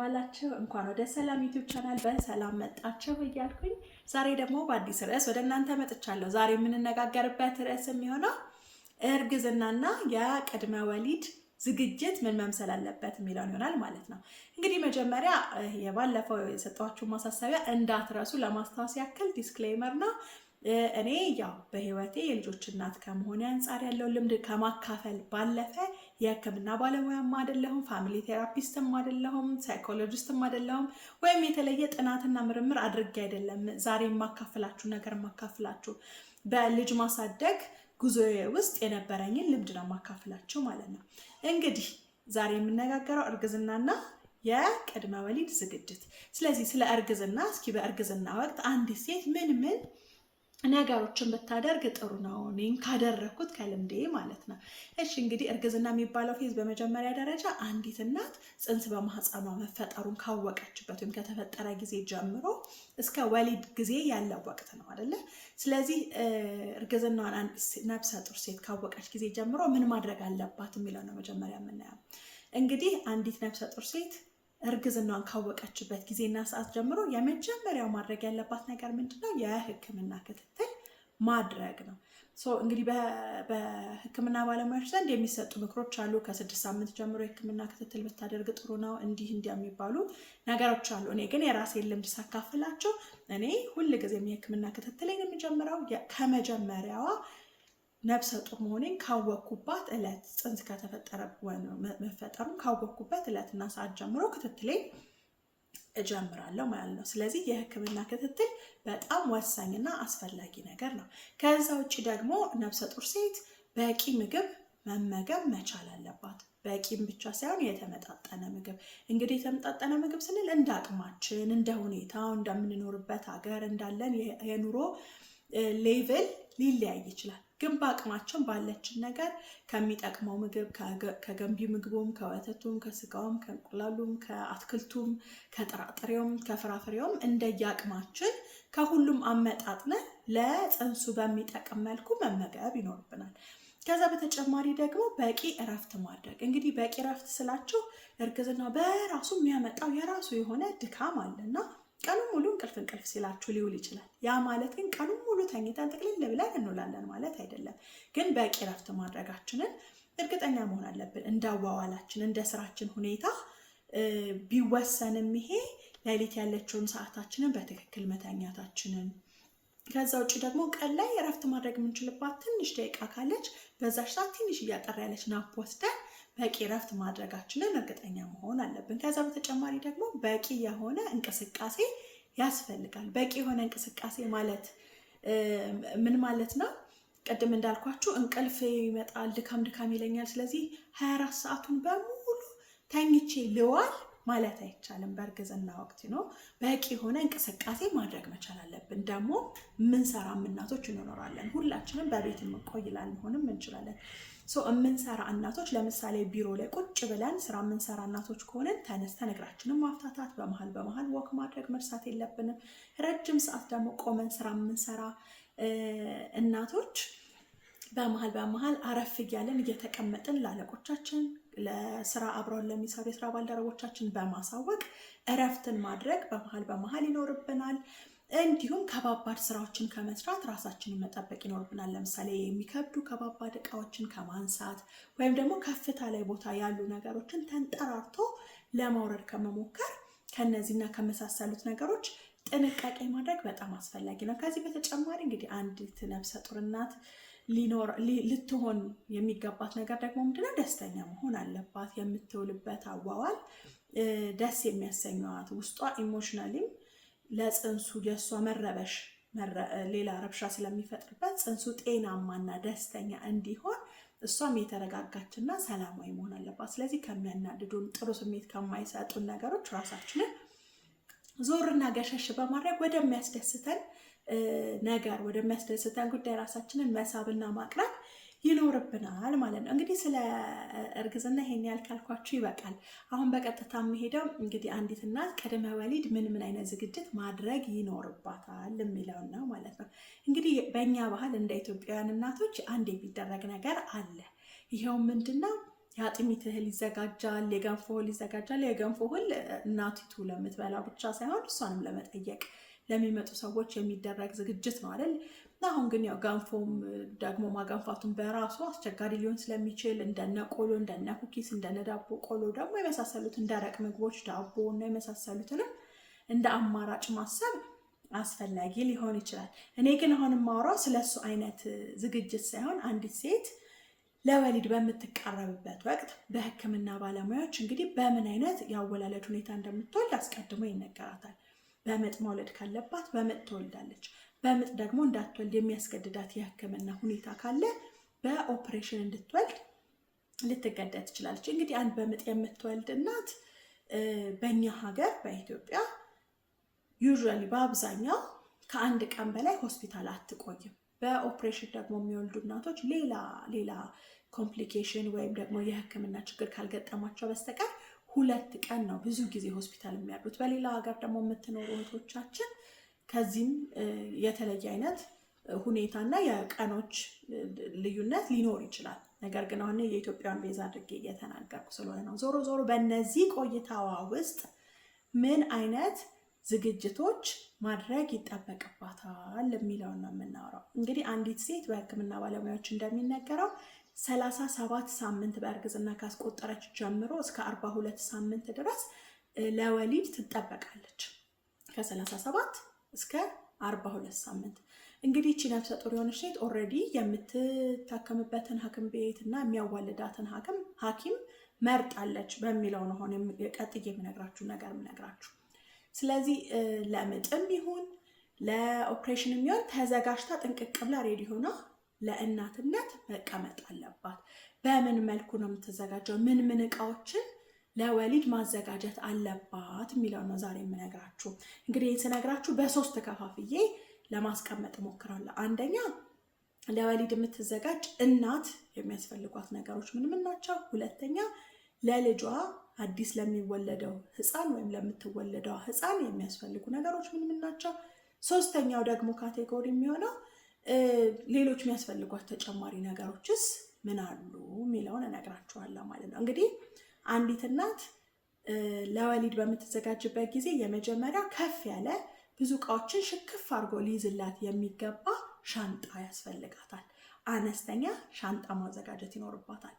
ዋላችሁ? እንኳን ወደ ሰላም YouTube channel በሰላም መጣችሁ እያልኩኝ ዛሬ ደግሞ በአዲስ ርዕስ ወደ እናንተ መጥቻለሁ። ዛሬ የምንነጋገርበት ርዕስ የሚሆነው እርግዝናና የቅድመ ወሊድ ዝግጅት ምን መምሰል አለበት የሚለውን ይሆናል ማለት ነው። እንግዲህ መጀመሪያ የባለፈው የሰጠኋችሁ ማሳሰቢያ እንዳትረሱ ለማስታወስ ያክል disclaimer ነው። እኔ ያው በህይወቴ የልጆች እናት ከመሆኔ አንጻር ያለው ልምድ ከማካፈል ባለፈ የሕክምና ባለሙያም አይደለሁም፣ family therapist ም አይደለሁም፣ psychologist ም አይደለሁም፣ ወይም የተለየ ጥናትና ምርምር አድርጌ አይደለም። ዛሬ የማካፍላችሁ ነገር የማካፍላችሁ በልጅ ማሳደግ ጉዞዬ ውስጥ የነበረኝን ልምድ ነው የማካፍላችሁ ማለት ነው። እንግዲህ ዛሬ የምነጋገረው እርግዝናና የቅድመ ወሊድ ዝግጅት። ስለዚህ ስለ እርግዝና እስኪ በእርግዝና ወቅት አንዲት ሴት ምን ምን ነገሮችን ብታደርግ ጥሩ ነው? እኔም ካደረግኩት ከልምዴ ማለት ነው። እሺ፣ እንግዲህ እርግዝና የሚባለው phase በመጀመሪያ ደረጃ አንዲት እናት ጽንስ በማህፀኗ መፈጠሩን ካወቀችበት ወይም ከተፈጠረ ጊዜ ጀምሮ እስከ ወሊድ ጊዜ ያለው ወቅት ነው አይደለ? ስለዚህ እርግዝናዋን አንዲት ነፍሰ ጡር ሴት ካወቀች ጊዜ ጀምሮ ምን ማድረግ አለባት የሚለው ነው መጀመሪያ የምናየው። እንግዲህ አንዲት ነፍሰ ጡር ሴት እርግዝናዋን ካወቀችበት ጊዜና ሰዓት ጀምሮ የመጀመሪያው ማድረግ ያለባት ነገር ምንድነው? የሕክምና ክትትል ማድረግ ነው። እንግዲህ በሕክምና ባለሙያዎች ዘንድ የሚሰጡ ምክሮች አሉ። ከ6 ሳምንት ጀምሮ የሕክምና ክትትል ብታደርግ ጥሩ ነው፣ እንዲህ እንዲያ የሚባሉ ነገሮች አሉ። እኔ ግን የራሴን ልምድ ሳካፍላችሁ እኔ ሁልጊዜም የሕክምና ክትትሌን የምጀምረው ከመጀመሪያዋ ነፍሰ ጡር መሆኔን ካወቅኩባት ዕለት፣ ጽንስ ከተፈጠረ መፈጠሩን ካወቅኩበት ዕለትና ሰዓት ጀምሮ ክትትሌን እጀምራለሁ ማለት ነው። ስለዚህ የህክምና ክትትል በጣም ወሳኝና አስፈላጊ ነገር ነው። ከዛ ውጭ ደግሞ ነፍሰ ጡር ሴት በቂ ምግብ መመገብ መቻል አለባት። በቂም ብቻ ሳይሆን የተመጣጠነ ምግብ። እንግዲህ የተመጣጠነ ምግብ ስንል እንደ አቅማችን፣ እንደ ሁኔታው፣ እንደምንኖርበት ሀገር እንዳለን የኑሮ level ሊለያይ ይችላል። ግን በአቅማችን ባለችን ነገር ከሚጠቅመው ምግብ፣ ከገንቢ ምግቡም፣ ከወተቱም፣ ከስጋውም፣ ከእንቁላሉም፣ ከአትክልቱም፣ ከጥራጥሬውም፣ ከፍራፍሬውም እንደየአቅማችን ከሁሉም አመጣጥነን ለጽንሱ በሚጠቅም መልኩ መመገብ ይኖርብናል። ከዛ በተጨማሪ ደግሞ በቂ እረፍት ማድረግ። እንግዲህ በቂ እረፍት ስላችሁ እርግዝና በራሱ የሚያመጣው የራሱ የሆነ ድካም አለና ቀኑን ሙሉ እንቅልፍ እንቅልፍ ሲላችሁ ሊውል ይችላል። ያ ማለት ግን ቀኑን ሙሉ ተኝተን ጥቅልል ብለን እንውላለን ማለት አይደለም። ግን በቂ እረፍት ማድረጋችንን እርግጠኛ መሆን አለብን። እንደ አዋዋላችን እንደ ስራችን ሁኔታ ቢወሰንም ይሄ ሌሊት ያለችውን ሰዓታችንን በትክክል መተኛታችንን፣ ከዛ ውጭ ደግሞ ቀን ላይ እረፍት ማድረግ የምንችልባት ትንሽ ደቂቃ ካለች በዛች ሰዓት ትንሽ እያጠር ያለች nap ወስደን በቂ እረፍት ማድረጋችንን እርግጠኛ መሆን አለብን። ከዛ በተጨማሪ ደግሞ በቂ የሆነ እንቅስቃሴ ያስፈልጋል። በቂ የሆነ እንቅስቃሴ ማለት ምን ማለት ነው? ቅድም እንዳልኳችሁ እንቅልፍ ይመጣል፣ ድካም ድካም ይለኛል። ስለዚህ 24 ሰዓቱን በሙሉ ተኝቼ ልዋል ማለት አይቻልም። በእርግዝና ወቅት ነው በቂ የሆነ እንቅስቃሴ ማድረግ መቻል አለብን። ደግሞ የምንሰራም እናቶች እንኖራለን። ሁላችንም በቤት የምንቆይ ላንሆንም እንችላለን። So የምንሰራ እናቶች ለምሳሌ ቢሮ ላይ ቁጭ ብለን ስራ የምንሰራ እናቶች ከሆንን ተነስተን እግራችንን ማፍታታት፣ በመሀል በመሀል walk ማድረግ መርሳት የለብንም። ረጅም ሰዓት ደግሞ ቆመን ስራ የምንሰራ እናቶች በመሀል በመሀል አረፍ እያለን እየተቀመጥን ለአለቆቻችን፣ ለስራ አብረውን ለሚሰሩ የስራ ባልደረቦቻችን በማሳወቅ እረፍትን ማድረግ በመሀል በመሀል ይኖርብናል። እንዲሁም ከባባድ ስራዎችን ከመስራት ራሳችንን መጠበቅ ይኖርብናል። ለምሳሌ የሚከብዱ ከባባድ እቃዎችን ከማንሳት ወይም ደግሞ ከፍታ ላይ ቦታ ያሉ ነገሮችን ተንጠራርቶ ለማውረድ ከመሞከር ከነዚህና ከመሳሰሉት ነገሮች ጥንቃቄ ማድረግ በጣም አስፈላጊ ነው። ከዚህ በተጨማሪ እንግዲህ አንዲት ነፍሰ ጡር እናት ልትሆን የሚገባት ነገር ደግሞ ምንድነው? ደስተኛ መሆን አለባት። የምትውልበት አዋዋል ደስ የሚያሰኘዋት፣ ውስጧ emotionally ም ለጽንሱ የእሷ መረበሽ ሌላ ረብሻ ስለሚፈጥርበት ጽንሱ ጤናማና ደስተኛ እንዲሆን እሷም የተረጋጋችና ሰላማዊ መሆን አለባት። ስለዚህ ከሚያናድዱን፣ ጥሩ ስሜት ከማይሰጡን ነገሮች ራሳችንን ዞርና ገሸሽ በማድረግ ወደሚያስደስተን ነገር፣ ወደሚያስደስተን ጉዳይ ራሳችንን መሳብና ማቅረብ ይኖርብናል ማለት ነው። እንግዲህ ስለ እርግዝና ይሄን ያህል ካልኳችሁ ይበቃል። አሁን በቀጥታ የምሄደው እንግዲህ አንዲት እናት ቅድመ ወሊድ ምን ምን አይነት ዝግጅት ማድረግ ይኖርባታል የሚለውን ነው ማለት ነው። እንግዲህ በእኛ ባህል እንደ ኢትዮጵያውያን እናቶች አንድ የሚደረግ ነገር አለ። ይኸው ምንድን ነው? የአጥሚት እህል ይዘጋጃል፣ የገንፎ እህል ይዘጋጃል። የገንፎ እህል እናቲቱ ለምትበላው ብቻ ሳይሆን እሷንም ለመጠየቅ ለሚመጡ ሰዎች የሚደረግ ዝግጅት ነው አይደል? አሁን ግን ያው ገንፎም ደግሞ ማገንፋቱን በራሱ አስቸጋሪ ሊሆን ስለሚችል እንደነ ቆሎ፣ እንደነ cookies፣ እንደነ ዳቦ ቆሎ ደግሞ የመሳሰሉትን ደረቅ ምግቦች ዳቦ እና የመሳሰሉትንም እንደ አማራጭ ማሰብ አስፈላጊ ሊሆን ይችላል። እኔ ግን አሁን የማወራው ስለሱ አይነት ዝግጅት ሳይሆን አንዲት ሴት ለወሊድ በምትቃረብበት ወቅት በሕክምና ባለሙያዎች እንግዲህ በምን አይነት የአወላለድ ሁኔታ እንደምትወልድ አስቀድሞ ይነገራታል። በምጥ መውለድ ካለባት በምጥ ትወልዳለች። በምጥ ደግሞ እንዳትወልድ የሚያስገድዳት የሕክምና ሁኔታ ካለ በኦፕሬሽን እንድትወልድ ልትገደድ ትችላለች። እንግዲህ አንድ በምጥ የምትወልድ እናት በእኛ ሀገር በኢትዮጵያ usually በአብዛኛው ከአንድ ቀን በላይ ሆስፒታል አትቆይም። በኦፕሬሽን ደግሞ የሚወልዱ እናቶች ሌላ ሌላ complication ወይም ደግሞ የሕክምና ችግር ካልገጠማቸው በስተቀር 2 ቀን ነው ብዙ ጊዜ ሆስፒታል የሚያድሩት። በሌላ ሀገር ደግሞ የምትኖሩ እህቶቻችን ከዚህም የተለየ አይነት ሁኔታና የቀኖች ልዩነት ሊኖር ይችላል። ነገር ግን አሁን የኢትዮጵያን base አድርጌ እየተናገርኩ ስለሆነ ነው። ዞሮ ዞሮ በእነዚህ ቆይታዋ ውስጥ ምን አይነት ዝግጅቶች ማድረግ ይጠበቅባታል የሚለውን ነው የምናወራው። እንግዲህ አንዲት ሴት በሕክምና ባለሙያዎች እንደሚነገረው 37 ሳምንት በእርግዝና ካስቆጠረች ጀምሮ እስከ 42 ሳምንት ድረስ ለወሊድ ትጠበቃለች። ከ37 እስከ 42 ሳምንት እንግዲህ ይቺ ነፍሰ ጡር የሆነች ሴት already የምትታከምበትን ሐኪም ቤት እና የሚያዋልዳትን ሐኪም መርጣለች በሚለው ነው አሁን ቀጥዬ የምነግራችሁ ነገር የምነግራችሁ። ስለዚህ ለምጥም ይሁን ለኦፕሬሽን የሚሆን ተዘጋጅታ ጥንቅቅ ብላ ready ሆና ለእናትነት መቀመጥ አለባት። በምን መልኩ ነው የምትዘጋጀው? ምን ምን እቃዎችን ለወሊድ ማዘጋጀት አለባት የሚለው ነው ዛሬ የምነግራችሁ። እንግዲህ ይህን ስነግራችሁ በሶስት ከፋፍዬ ለማስቀመጥ እሞክራለሁ። አንደኛ ለወሊድ የምትዘጋጅ እናት የሚያስፈልጓት ነገሮች ምን ምን ናቸው? ሁለተኛ ለልጇ አዲስ ለሚወለደው ሕፃን ወይም ለምትወለደው ሕፃን የሚያስፈልጉ ነገሮች ምን ምን ናቸው? ሶስተኛው ደግሞ category የሚሆነው ሌሎች የሚያስፈልጓት ተጨማሪ ነገሮችስ ምን አሉ የሚለውን እነግራችኋለሁ ማለት ነው። እንግዲህ አንዲት እናት ለወሊድ በምትዘጋጅበት ጊዜ የመጀመሪያ ከፍ ያለ ብዙ እቃዎችን ሽክፍ አድርጎ ሊይዝላት የሚገባ ሻንጣ ያስፈልጋታል። አነስተኛ ሻንጣ ማዘጋጀት ይኖርባታል።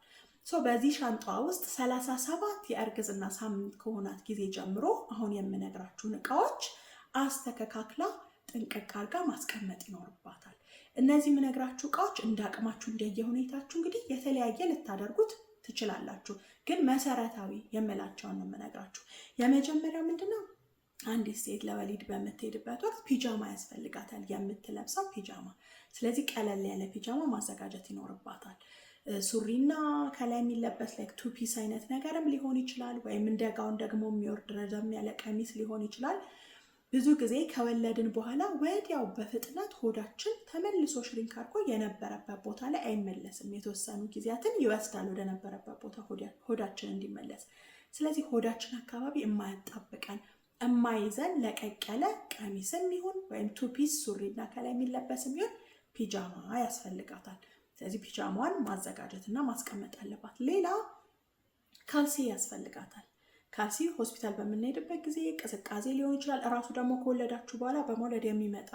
So በዚህ ሻንጣ ውስጥ 37 የእርግዝና ሳምንት ከሆናት ጊዜ ጀምሮ አሁን የምነግራችሁን እቃዎች አስተካክላ ጥንቅቅ አድርጋ ማስቀመጥ ይኖርባታል። እነዚህ የምነግራችሁ እቃዎች እንደ አቅማችሁ እንደየሁኔታችሁ እንግዲህ የተለያየ ልታደርጉት ትችላላችሁ። ግን መሰረታዊ የምላቸውን ነው የምነግራችሁ። የመጀመሪያው ምንድነው? አንዲት ሴት ለወሊድ በምትሄድበት ወቅት ፒጃማ ያስፈልጋታል፣ የምትለብሰው ፒጃማ። ስለዚህ ቀለል ያለ ፒጃማ ማዘጋጀት ይኖርባታል። ሱሪና ከላይ የሚለበስ like two piece አይነት ነገርም ሊሆን ይችላል፣ ወይም እንደ ጋውን ደግሞ የሚወርድ ረዘም ያለ ቀሚስ ሊሆን ይችላል። ብዙ ጊዜ ከወለድን በኋላ ወዲያው በፍጥነት ሆዳችን ተመልሶ shrink አድርጎ የነበረበት ቦታ ላይ አይመለስም። የተወሰኑ ጊዜያትን ይወስዳል ወደ ነበረበት ቦታ ሆዳችን እንዲመለስ። ስለዚህ ሆዳችን አካባቢ የማያጣብቀን፣ የማይዘን ለቀቅ ያለ ቀሚስም ይሁን ወይም two piece ሱሪና ከላይ የሚለበስም ይሁን ፒጃማ ያስፈልጋታል። ስለዚህ ፒጃማዋን ማዘጋጀት እና ማስቀመጥ አለባት። ሌላ ካልሲ ያስፈልጋታል። ካልሲ ሆስፒታል በምንሄድበት ጊዜ ቅዝቃዜ ሊሆን ይችላል። እራሱ ደግሞ ከወለዳችሁ በኋላ በመውለድ የሚመጣ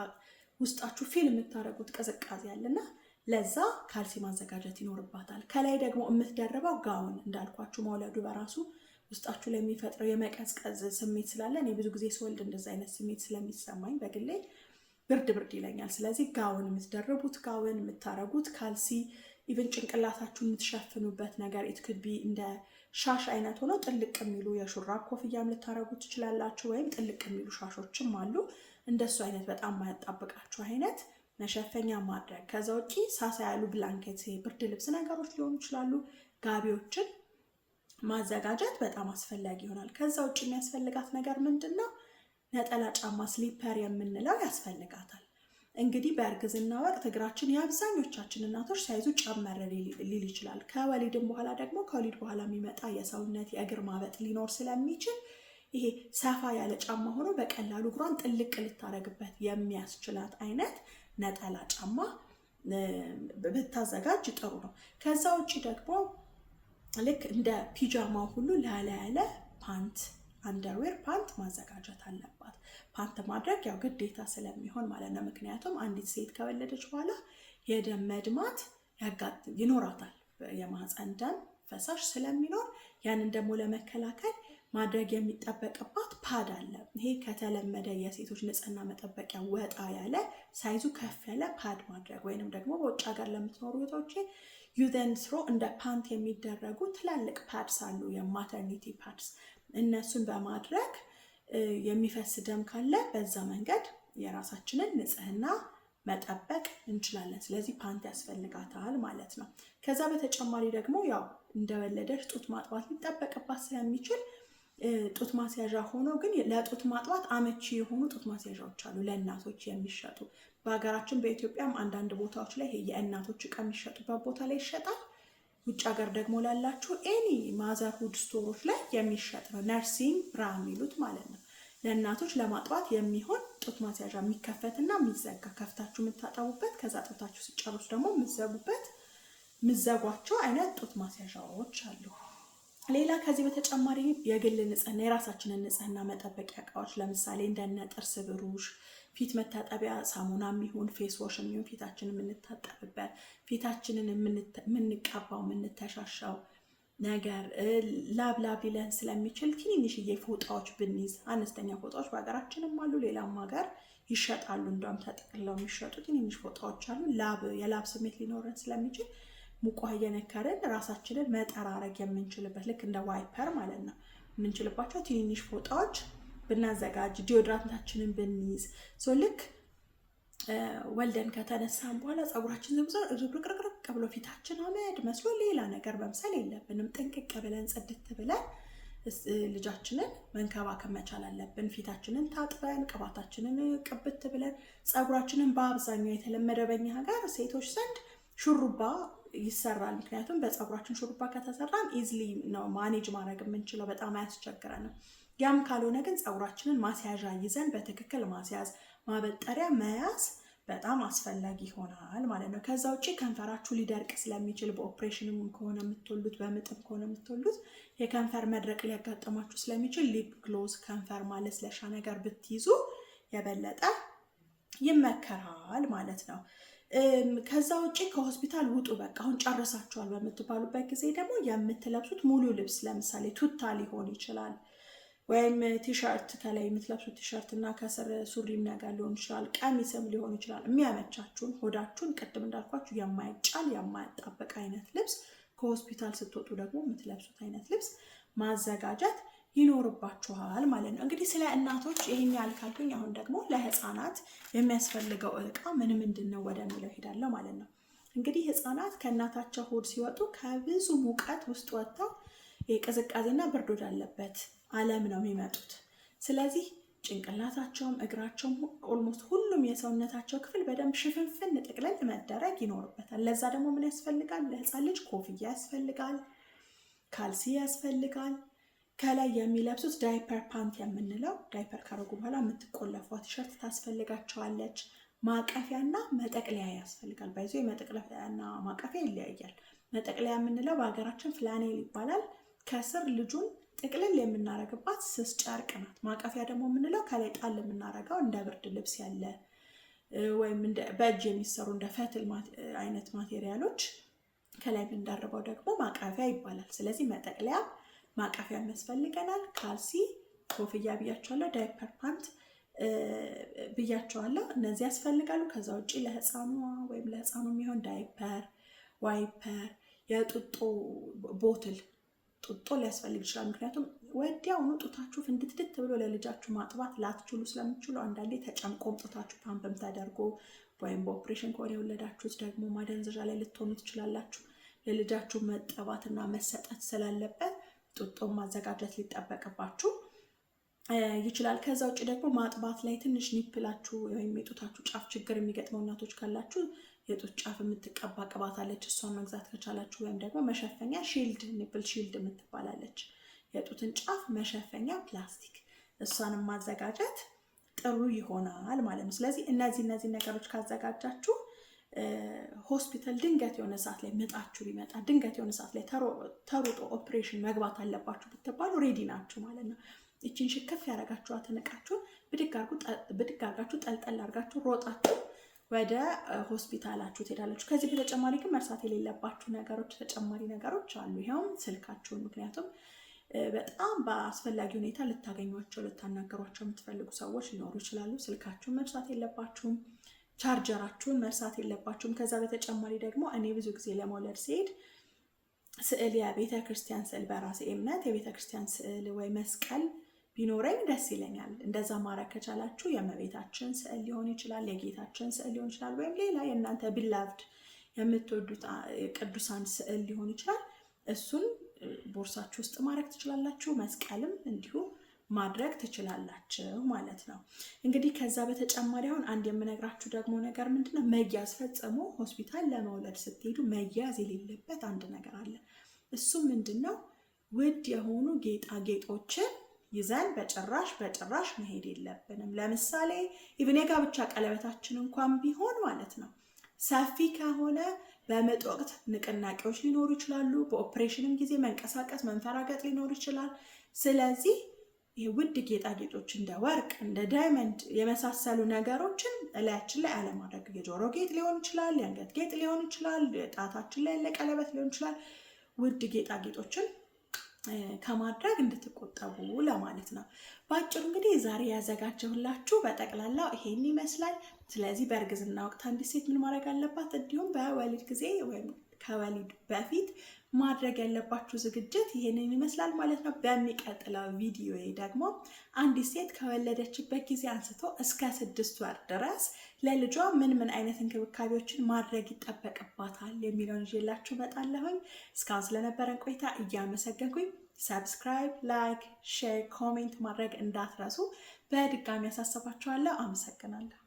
ውስጣችሁ feel የምታደርጉት ቅዝቃዜ አለና ለዛ ካልሲ ማዘጋጀት ይኖርባታል። ከላይ ደግሞ የምትደርበው ጋውን፣ እንዳልኳችሁ መውለዱ በራሱ ውስጣችሁ ላይ የሚፈጥረው የመቀዝቀዝ ስሜት ስላለ እኔ ብዙ ጊዜ ስወልድ እንደዚ አይነት ስሜት ስለሚሰማኝ በግሌ ብርድ ብርድ ይለኛል። ስለዚህ ጋውን፣ የምትደርቡት ጋውን፣ የምታረጉት ካልሲ፣ even ጭንቅላታችሁ የምትሸፍኑበት ነገር it could be እንደ ሻሽ አይነት ሆኖ ጥልቅ የሚሉ የሹራብ ኮፍያም ልታረጉ ትችላላችሁ። ወይም ጥልቅ የሚሉ ሻሾችም አሉ። እንደሱ አይነት በጣም ማያጣብቃችሁ አይነት መሸፈኛ ማድረግ። ከዛ ውጪ ሳሳ ያሉ blanket፣ ብርድ ልብስ ነገሮች ሊሆኑ ይችላሉ። ጋቢዎችን ማዘጋጀት በጣም አስፈላጊ ይሆናል። ከዛ ውጭ የሚያስፈልጋት ነገር ምንድን ነው? ነጠላ ጫማ slipper የምንለው ያስፈልጋታል። እንግዲህ በእርግዝና ወቅት እግራችን የአብዛኞቻችን እናቶች size ኡ ጨመር ሊል ይችላል። ከወሊድም በኋላ ደግሞ ከወሊድ በኋላ የሚመጣ የሰውነት የእግር ማበጥ ሊኖር ስለሚችል ይሄ ሰፋ ያለ ጫማ ሆኖ በቀላሉ እግሯን ጥልቅ ልታደርግበት የሚያስችላት አይነት ነጠላ ጫማ ብታዘጋጅ ጥሩ ነው። ከዛ ውጭ ደግሞ ልክ እንደ ፒጃማው ሁሉ ላላ ያለ ፓንት፣ underwear ፓንት ማዘጋጀት አለባት። ፓንት ማድረግ ያው ግዴታ ስለሚሆን ማለት ነው። ምክንያቱም አንዲት ሴት ከወለደች በኋላ የደም መድማት ይኖራታል። የማህፀን ደም ፈሳሽ ስለሚኖር ያንን ደግሞ ለመከላከል ማድረግ የሚጠበቅባት pad አለ። ይሄ ከተለመደ የሴቶች ንጽህና መጠበቂያ ወጣ ያለ፣ size ኡ ከፍ ያለ pad ማድረግ ወይንም ደግሞ በውጭ ሀገር ለምትኖሩ እህቶቼ use and throw እንደ ፓንት የሚደረጉ ትላልቅ pads አሉ፣ የ maternity pads። እነሱን በማድረግ የሚፈስ ደም ካለ በዛ መንገድ የራሳችንን ንጽህና መጠበቅ እንችላለን። ስለዚህ ፓንት ያስፈልጋታል ማለት ነው። ከዛ በተጨማሪ ደግሞ ያው እንደወለደች ጡት ማጥባት ሊጠበቅባት ስለሚችል ጡት ማስያዣ ሆኖ ግን ለጡት ማጥባት አመቺ የሆኑ ጡት ማስያዣዎች አሉ ለእናቶች የሚሸጡ። በሀገራችን በኢትዮጵያም አንዳንድ ቦታዎች ላይ የእናቶች እቃ የሚሸጡበት ቦታ ላይ ይሸጣል። ውጭ ሀገር ደግሞ ላላችሁ any motherhood store ኦች ላይ የሚሸጥ ነው። Nursing bra የሚሉት ማለት ነው። ለእናቶች ለማጥባት የሚሆን ጡት ማስያዣ የሚከፈትና የሚዘጋ፣ ከፍታችሁ የምታጠቡበት፣ ከዛ አጥብታችሁ ስትጨርሱ ደግሞ የምትዘጉበት፣ የምትዘጓቸው አይነት ጡት ማስያዣዎች አሉ። ሌላ ከዚህ በተጨማሪ የግል ንጽህና፣ የራሳችንን ንጽህና መጠበቂያ እቃዎች፣ ለምሳሌ እንደነ ጥርስ ብሩሽ፣ ፊት መታጠቢያ ሳሙና የሚሆን፣ face wash የሚሆን፣ ፊታችንን የምንታጠብበት፣ ፊታችንን የምንቀባው፣ የምንተሻሻው ነገር፣ ላብ ላብ ሊለን ስለሚችል ትንንሽዬ ፎጣዎች ብንይዝ፣ አነስተኛ ፎጣዎች በሀገራችንም አሉ፣ ሌላም ሀገር ይሸጣሉ። እንደውም ተጠቅልለው የሚሸጡ ትንንሽ ፎጣዎች አሉ። ላብ የላብ ስሜት ሊኖረን ስለሚችል ሙቅ ውሃ እየነከርን ራሳችንን መጠራረግ የምንችልበት፣ ልክ እንደ wiper ማለት ነው፣ የምንችልባቸው ትንንሽ ፎጣዎች ብናዘጋጅ፣ deodorant ኣችንን ብንይዝ፣ ልክ ወልደን ከተነሳን በኋላ ፀጉራችን ዝብርቅርቅርቅ ብሎ፣ ፊታችን አመድ መስሎ ሌላ ነገር መምሰል የለብንም። ጥንቅቅ ብለን፣ ጽድት ብለን ልጃችንን መንከባከብ መቻል አለብን። ፊታችንን ታጥበን፣ ቅባታችንን ቅብት ብለን፣ ፀጉራችንን በአብዛኛው የተለመደ በኛ ሀገር ሴቶች ዘንድ ሹሩባ ይሰራል። ምክንያቱም በፀጉራችን ሹሩባ ከተሰራን easily ነው manage ማድረግ የምንችለው፣ በጣም አያስቸግረንም። ያም ካልሆነ ግን ፀጉራችንን ማስያዣ ይዘን በትክክል ማስያዝ፣ ማበጠሪያ መያዝ በጣም አስፈላጊ ይሆናል ማለት ነው። ከዛ ውጭ ከንፈራችሁ ሊደርቅ ስለሚችል፣ በኦፕሬሽንም ከሆነ የምትወልዱት፣ በምጥም ከሆነ የምትወልዱት፣ የከንፈር መድረቅ ሊያጋጥማችሁ ስለሚችል lip gloss፣ ከንፈር ማለስለሻ ነገር ብትይዙ የበለጠ ይመከራል ማለት ነው። ከዛ ውጭ ከሆስፒታል ውጡ፣ በቃ አሁን ጨርሳችኋል በምትባሉበት ጊዜ ደግሞ የምትለብሱት ሙሉ ልብስ፣ ለምሳሌ ቱታ ሊሆን ይችላል ወይም ቲሸርት፣ ከላይ የምትለብሱት ቲሸርት እና ከስር ሱሪም ነገር ሊሆን ይችላል፣ ቀሚስም ሊሆን ይችላል። የሚያመቻችሁን፣ ሆዳችሁን ቅድም እንዳልኳችሁ የማይጫል፣ የማያጣበቅ አይነት ልብስ፣ ከሆስፒታል ስትወጡ ደግሞ የምትለብሱት አይነት ልብስ ማዘጋጀት ይኖርባችኋል ማለት ነው። እንግዲህ ስለ እናቶች ይህን ያህል ካልኩኝ አሁን ደግሞ ለህፃናት የሚያስፈልገው እቃ ምን ምንድን ነው ወደሚለው ሄዳለሁ ማለት ነው። እንግዲህ ህፃናት ከእናታቸው ሆድ ሲወጡ ከብዙ ሙቀት ውስጥ ወጥተው የቅዝቃዜና ብርድ ወዳለበት ዓለም ነው የሚመጡት። ስለዚህ ጭንቅላታቸውም እግራቸውም almost ሁሉም የሰውነታቸው ክፍል በደንብ ሽፍንፍን ጥቅልል መደረግ ይኖርበታል። ለዛ ደግሞ ምን ያስፈልጋል? ለህፃን ልጅ ኮፍያ ያስፈልጋል፣ ካልሲ ያስፈልጋል። ከላይ የሚለብሱት ዳይፐር ፓንት የምንለው፣ ዳይፐር ካረጉ በኋላ የምትቆለፏ ቲሸርት ታስፈልጋቸዋለች። ማቀፊያና መጠቅለያ ያስፈልጋል። By the way መጠቅለያና ማቀፊያ ይለያያል። መጠቅለያ የምንለው በሀገራችን flannel ይባላል። ከስር ልጁን ጥቅልል የምናረግባት ስስ ጨርቅ ናት። ማቀፊያ ደግሞ የምንለው ከላይ ጣል የምናረገው እንደ ብርድ ልብስ ያለ ወይም በእጅ የሚሰሩ እንደ ፈትል አይነት material ኦች ከላይ የምንደርበው ደግሞ ማቀፊያ ይባላል። ስለዚህ መጠቅለያ፣ ማቀፊያ ያስፈልገናል። ካልሲ፣ ኮፍያ ብያቸዋለሁ። ዳይፐር ፓንት ብያቸዋለሁ። እነዚህ ያስፈልጋሉ። ከዛ ውጭ ለህፃኗ ወይም ለህፃኑ የሚሆን diaper፣ wiper፣ የጡጦ bottle፣ ጡጦ ሊያስፈልግ ይችላል። ምክንያቱም ወዲያውኑ ጡታችሁ ፍንድትድት ብሎ ለልጃችሁ ማጥባት ላትችሉ ስለምትችሉ፣ አንዳንዴ ተጨምቆም ጡታችሁ ፓምፕም ተደርጎ ወይም በኦፕሬሽን ከሆነ የወለዳችሁት ደግሞ ማደንዘዣ ላይ ልትሆኑ ትችላላችሁ። ለልጃችሁ መጠባትና መሰጠት ስላለበት ጡጦን ማዘጋጀት ሊጠበቅባችሁ ይችላል። ከዛ ውጭ ደግሞ ማጥባት ላይ ትንሽ nipple ኣችሁ ወይም የጡታችሁ ጫፍ ችግር የሚገጥመው እናቶች ካላችሁ የጡት ጫፍ የምትቀባ ቅባት አለች። እሷን መግዛት ከቻላችሁ ወይም ደግሞ መሸፈኛ shield፣ nipple shield የምትባላለች፣ የጡትን ጫፍ መሸፈኛ ፕላስቲክ፣ እሷንም ማዘጋጀት ጥሩ ይሆናል ማለት ነው። ስለዚህ እነዚህ ነገሮች ካዘጋጃችሁ ሆስፒታል ድንገት የሆነ ሰዓት ላይ ምጣችሁ ቢመጣ፣ ድንገት የሆነ ሰዓት ላይ ተሩጦ ኦፕሬሽን መግባት አለባችሁ ብትባሉ ready ናችሁ ማለት ነው። ይችን ሽክፍ ያደረጋችኋትን እቃችሁን ብድግ አድርጋችሁ ጠልጠል አድርጋችሁ ሮጣችሁ ወደ ሆስፒታላችሁ ትሄዳላችሁ። ከዚህ በተጨማሪ ግን መርሳት የሌለባችሁ ነገሮች ተጨማሪ ነገሮች አሉ። ይኸውም ስልካችሁን፣ ምክንያቱም በጣም በአስፈላጊ ሁኔታ ልታገኟቸው ልታናገሯቸው የምትፈልጉ ሰዎች ሊኖሩ ይችላሉ። ስልካችሁን መርሳት የለባችሁም። ቻርጀራችሁን መርሳት የለባችሁም። ከዛ በተጨማሪ ደግሞ እኔ ብዙ ጊዜ ለመውለድ ስሄድ ስዕል፣ የቤተ ክርስቲያን ስዕል፣ በራሴ እምነት የቤተ ክርስቲያን ስዕል ወይ መስቀል ቢኖረኝ ደስ ይለኛል። እንደዛ ማድረግ ከቻላችሁ የእመቤታችን ስዕል ሊሆን ይችላል፣ የጌታችን ስዕል ሊሆን ይችላል፣ ወይም ሌላ የእናንተ beloved የምትወዱት ቅዱሳን ስዕል ሊሆን ይችላል። እሱን ቦርሳችሁ ውስጥ ማድረግ ትችላላችሁ። መስቀልም እንዲሁ ማድረግ ትችላላችሁ ማለት ነው። እንግዲህ ከዛ በተጨማሪ አሁን አንድ የምነግራችሁ ደግሞ ነገር ምንድነው፣ መያዝ ፈጽሞ ሆስፒታል ለመውለድ ስትሄዱ መያዝ የሌለበት አንድ ነገር አለ። እሱም ምንድነው? ውድ የሆኑ ጌጣጌጦችን ይዘን በጭራሽ በጭራሽ መሄድ የለብንም። ለምሳሌ even የጋብቻ ቀለበታችን እንኳን ቢሆን ማለት ነው፣ ሰፊ ከሆነ በምጥ ወቅት ንቅናቄዎች ሊኖሩ ይችላሉ። በኦፕሬሽንም ጊዜ መንቀሳቀስ መንፈራገጥ ሊኖር ይችላል። ስለዚህ ውድ ጌጣጌጦች እንደ ወርቅ፣ እንደ diamond የመሳሰሉ ነገሮችን እላያችን ላይ አለማድረግ። የጆሮ ጌጥ ሊሆን ይችላል፣ የአንገት ጌጥ ሊሆን ይችላል፣ ጣታችን ላይ ያለ ቀለበት ሊሆን ይችላል። ውድ ጌጣጌጦችን ከማድረግ እንድትቆጠቡ ለማለት ነው። በአጭሩ እንግዲህ ዛሬ ያዘጋጀሁላችሁ በጠቅላላው ይሄን ይመስላል። ስለዚህ በእርግዝና ወቅት አንዲት ሴት ምን ማድረግ አለባት፣ እንዲሁም በወሊድ ጊዜ ወይም ከወሊድ በፊት ማድረግ ያለባችሁ ዝግጅት ይሄንን ይመስላል ማለት ነው። በሚቀጥለው ቪዲዮ ደግሞ አንዲት ሴት ከወለደችበት ጊዜ አንስቶ እስከ 6 ወር ድረስ ለልጇ ምን ምን አይነት እንክብካቤዎችን ማድረግ ይጠበቅባታል የሚለውን ይዤላችሁ እመጣለሁኝ። እስካሁን ስለነበረን ቆይታ እያመሰገንኩኝ subscribe፣ like፣ share፣ comment ማድረግ እንዳትረሱ በድጋሚ ያሳስባችኋለሁ። አመሰግናለሁ።